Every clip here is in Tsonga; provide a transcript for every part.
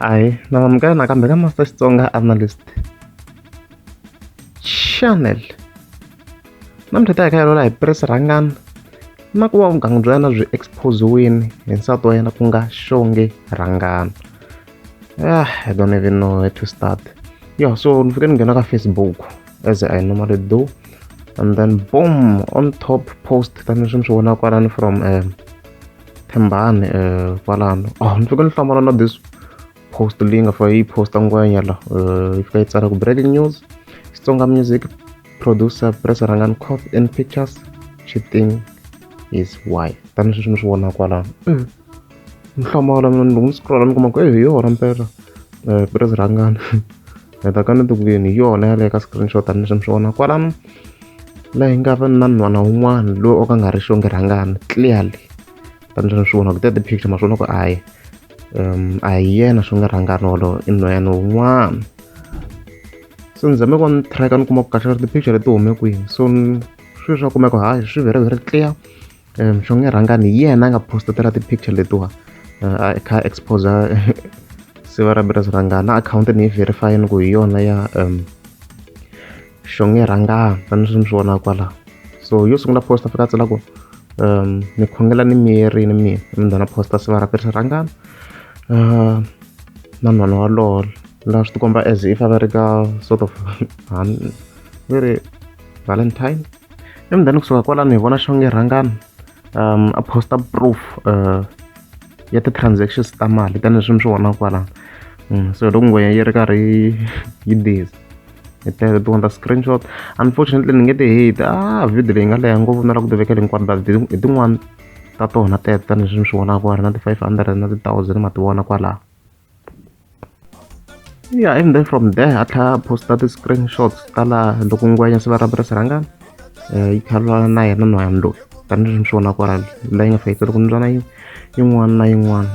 Ahee na amukela nakambe ka Master Xitsonga Analyst Channel. Namuntlha hi ta hi kha hi vulavula hi Prince Rhangani na ku va vugangu bya yena byi expose-wini hi nsati wa yena ku nga Xongi Rhangani. Ah, I don't even know where to start. Yeah, so ni fike ni nghena ka Facebook as I normally do and then boom on top post tanihi leswi mi swi vonaka kwalano from Thembani kwalano. Oh ni fike ni hlamala na this post leyi nga fika yi posta ngwenya la yi fika yi tsala ku breaking news Xitsonga music producer Prince Rhangani caught in pictures cheating his wife tanihi sweswi mi swi vonaka kwalano. Ni hlamala mina ni loko ni scroll ni kuma ku hi yona mpela Prince Rhangani hi ta ka ni ti ku yini hi yona yaleyo ka screenshot tanihi leswi mi swi vonaka kwalano laha hi nga va na nhwana wun'wana loyi o ka nga ri Xongi Rhangani clearly tanihi leswi mi swi vonaka te ti-picture ma swi vona ku hayi a hi yena Xongi Rhangani wolowo i nhwanyana wun'wana se ni zame ku ni track ni kuma ku kahle ti-picture leti hume kwini so sweswi swa kumeka hayi swi very very clear Xongi Rhangani hi yena a nga post-etela ti-picture letiwa a kha a expose siva ra Prince Rhangani na akhawunti ni yi verify-ini ku hi yona ya Xongi Rhangani tanihi leswi mi swi vonaka kwalaho so yo sungula post a fika a tsala ku ni khongela ni miyerini mina and then a posta siva ra Prince Rhangani na nhwana walowo laha swi tikomba as if a va ri ka sort of ve ri Valentine and then kusuka kwalano hi vona Xongi Rhangani a posta proof ya ti-transactions ta mali tanihileswi mi swi vonaka kwalano so loko ngwenya yi ri karhi yi busy hi teto tin'wana ta screenshot unfortunately ni nge ti heti a video leyi nga leha ngopfu na lava ku ti vekela hinkwato but hi tin'wani ta tona teto tanihileswi mi swi vonaka kwala na ti-500 na ti-1000 ma ti vona kwalaho. Yeah, and then from there a tlhela a posta ti-screenshots ta laha loko ngwenya se va ra Prince Rhangani yi kha na yena nhwanyana loyi tanihileswi mi swi vonaka kwalano laha yi nga fika yi ku mbyana yin'wana na yin'wana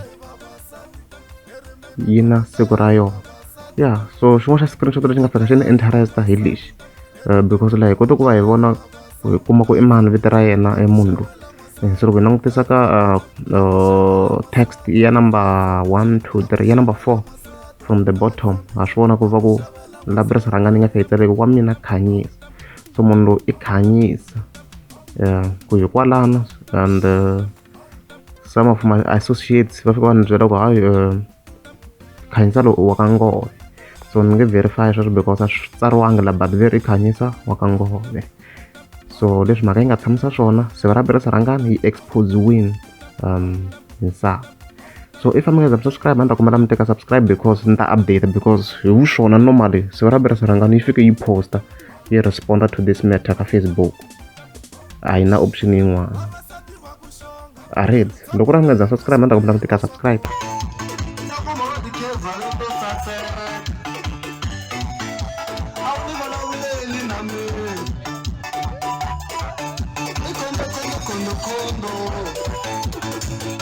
yi na siku ra yona ya so xin'wana xa screenshot lexi nga fika xi ni interest hi lexi because laha hi kota ku va hi vona hi kuma ku i mani vito ra yena e munhu loyi se loko hi langutisa ka text ya number 1 2 3 ya number 4 from the bottom ha swi vona ku va ku la Prince Rhangani yi nga fika yi tsale ku wa mina Khanyisa so munhu loyi i Khanyisa ku hi kwalano and some of my associates va fika va ni byela ku hayi Khanyisa loyi wa ka Ngove so ni nge verify sweswo because a swi tsariwangi la but ve ri i Khanyisa wa ka Ngove so leswi mhaka yi nga tshamisa swona siva ra Prince Rhangani yi expose-wini hi nsava so if mi nga za mi subscribe a ni ta kombela mi teka subscribe because ni ta update because hi vuswona normally siva ra Prince Rhangani yi fike yi posta yi responda to this matter ka Facebook a yi na option yin'wana a read loko ra mi nga za subscribe a ni ta kombela mi teka subscribe. Khondo, khondo, khondo.